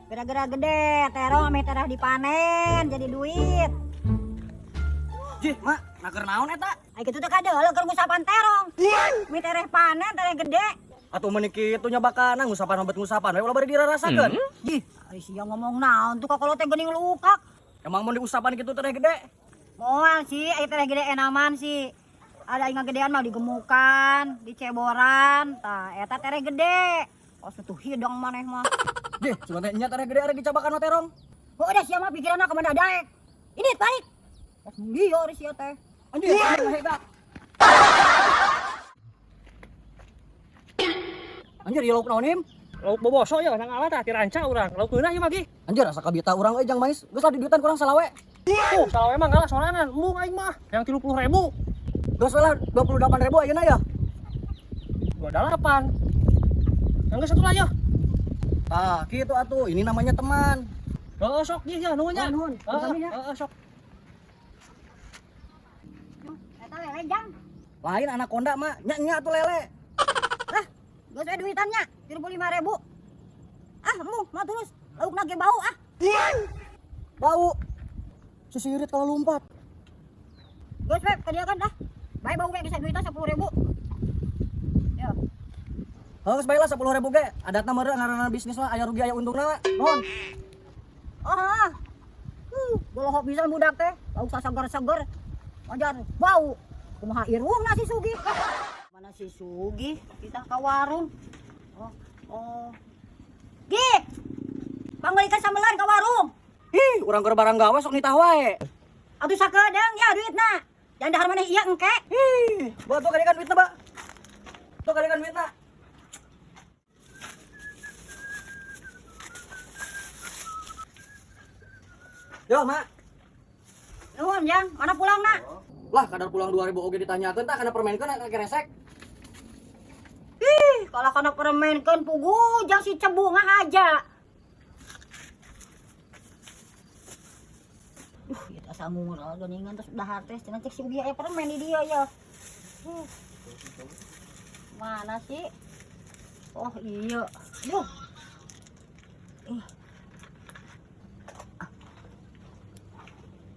Gara-gara gede, terong ame terah dipanen jadi duit. Jih, Mak, naker naon eta? Ai kitu teh kadeuleu keur ngusapan terong. Mi tereh panen, tereh gede. Atuh meuni kitu nya bakana ngusapan obat ngusapan we ulah bari dirarasakeun. Jih, ai sia ngomong naon tuh kalau teh geuning lukak. Emang mun diusapan kitu tereh gede? Moal sih, ai tereh gede enaman sih. Ada yang gedean mah digemukan, diceboran, tah eta tereh gede. Oh, tuh hidung maneh mah. Jih, cuma teh nya tereh gede arek dicabakan mah terong. Oh, udah sia mah pikiranna ka mana daek. Ini balik. Liar sia teh. Anjir, anjir eta. Anjir, ieu lauk naon him? Lauk boboso ya nang ala tah tiranca urang. Lauk geunah ieu mah gi. Anjir, asa kabita urang euy jang mais. Geus lah diduitan kurang salawe. Tuh, salawe mah ngalah sorangan. Embung aing mah. Yang 30.000. Geus we lah 28.000 ayeuna ya. 28. Yang geus satu lah ya. Tah, kitu atuh. Ini namanya teman. Heeh, sok ieu ya nuhun nya. Nuhun, Heeh, sami nya. heeh, sok. Eta lele jang. Lain anak konda mah, nya nya atuh lele. Lah, geus we duitannya 35.000. Ah, embung mah terus laukna ge bau ah. Bau. Sisirit kalau lompat. Geus we ka dieu kan dah. Bae bau ge geus duitan 10.000. Ya. Heuh, geus bae lah 10.000 ge. Adatna meureun ngaranna bisnis mah aya rugi aya untungna. Nuhun. Oh, ah. Bolohok pisan budak teh, lauk saseger-seger. Wajar bau. Kumaha irungna si Sugi? Mana si Sugi? Kita ka warung. Oh, oh. Gi. Panggalikan sambelan ka warung. Ih, urang keur barang gawe sok nitah wae. Atuh sakedeung ya duitna. Jangan dahar maneh ieu engke. Ih, bawa tuh kadekan duitna, Pak. Tuh kadekan duitna. Yo, Mak. Nuhun, Jang. Mana pulang, nak? Lah, kadar pulang 2000 oge ditanyakeun tah kana permenkeun kana keresek. Ih, kalau kana permenkeun pugu jang si cebu ngahaja. Duh, ieu teh asa ngurah geuningan terus dahar teh cenah cek si Ugi aya permen di dia ya. Mana sih? Oh iya. Duh.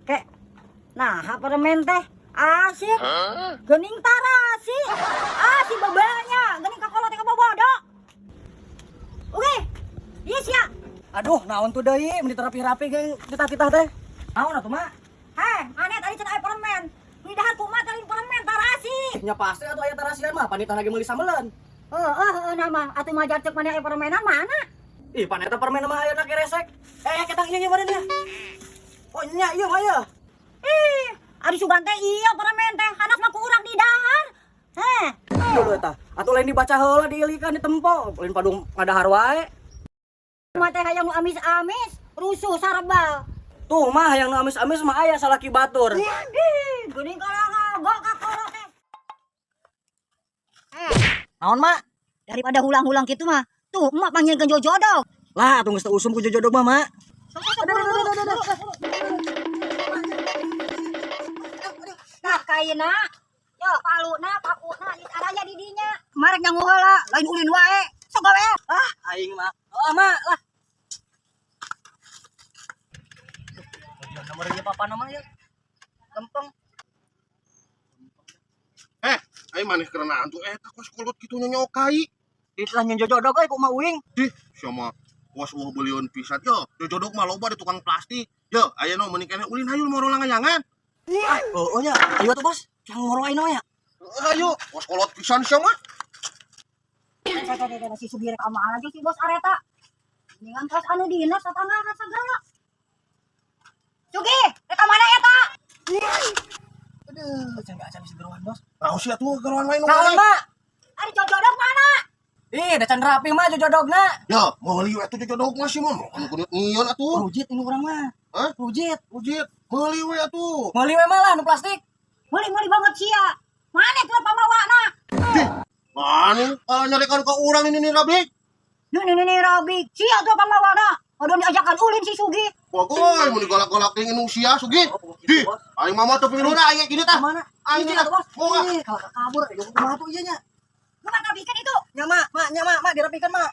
Kek. Nah, permen teh asik. Geuning tarasi. Ah, si bebelnya geuning ka kolot teh kabobodo. Oke. Iya sia. Aduh, naon tuh deui mun diterapi-rapi geng ditah-titah teh. Naon atuh, Mak? Heh, mana tadi cenah aya permen. Ni dahar kumaha teh permen tarasi. Nya pasti atuh aya tarasian mah, panitah lagi meuli sambelan. Heeh, heeh nama atuh majar cek mana aya permenan mana? Ih, pan eta permen mah aya keresek. Eh, ketang ieu meureun ya. Oh, nya ieu mah ya. Ih, ari sugan teh iya permen teh, hanas mah ku urang di dahar. Heh, Dulu eta. Atuh lain dibaca heula diilikan ditempo, lain padung ngadahar wae. mah teh hayang nu amis-amis, rusuh sarbal. Tuh mah yang nu amis-amis mah aya salaki batur. Ih, geuning kalau ngagok ka kolot teh. Eh, Naon, Mak? daripada hulang-hulang kitu mah, tuh emak panggilkeun jojodog. Lah, atuh geus teu usum ku jojodog mah, Mak. Sok sok buru buru buru. Nah, kaina yo paluna pakuna araya di dinya. Marek nyangu heula, lain ulin wae. Sok gawe. Ah, aing mah. Oh, Mak, lah. Nomornya papa nama ya. Lempeng. Aing maneh karena antu eta kos kolot kitu nyokai. Ditah jojodog euy ku Mak Uing. Dih, sia mah puas eueuh beliun pisan. Yo, jojodog mah loba di tukang plastik. Yo, aya nu meuni keneh ulin hayu moro langayangan. Ah, oh, oh nya. Ayo atuh, Bos. Jangan ngoro aing ya. Ayo, puas kolot pisan sia mah. Si Sugi rek amalan aja si bos areta. Ningan tos anu dinas tetangga segala. Sugi, rek mana eta? Aduh, jangan acan si gerohan, Bos. Naon sia tuh gerohan lain nu Naon, Mak? Ari jojodog mana? Ih, da can rapi mah jojodogna. Ya, meuli we atuh jojodog mah sih mah. Anu kudu ngieun atuh. Rujit ini urang mah. Hah? Rujit. Rujit, meuli we atuh. Meuli we mah lah nu plastik. Meuli-meuli banget sia. Mana tuh pamawana? Dih, mana kalau nyarekan ke urang ini nih Rabik? Nih nih nih Rabik, sia tuh pamawana. Udah diajakan ulin si Sugi. Bagoy, mun digalak-galak teh nu sia Sugi. Dih, aing mama teu piluna aing gini tah. Mana? Aing Ini tah. atuh, Bos. Moga. Ih, kalau kabur ayo kumaha tuh ieu nya. Lu mah rapikan itu. Nya, Mak, Mak, nya, Mak, Mak dirapikan, Mak.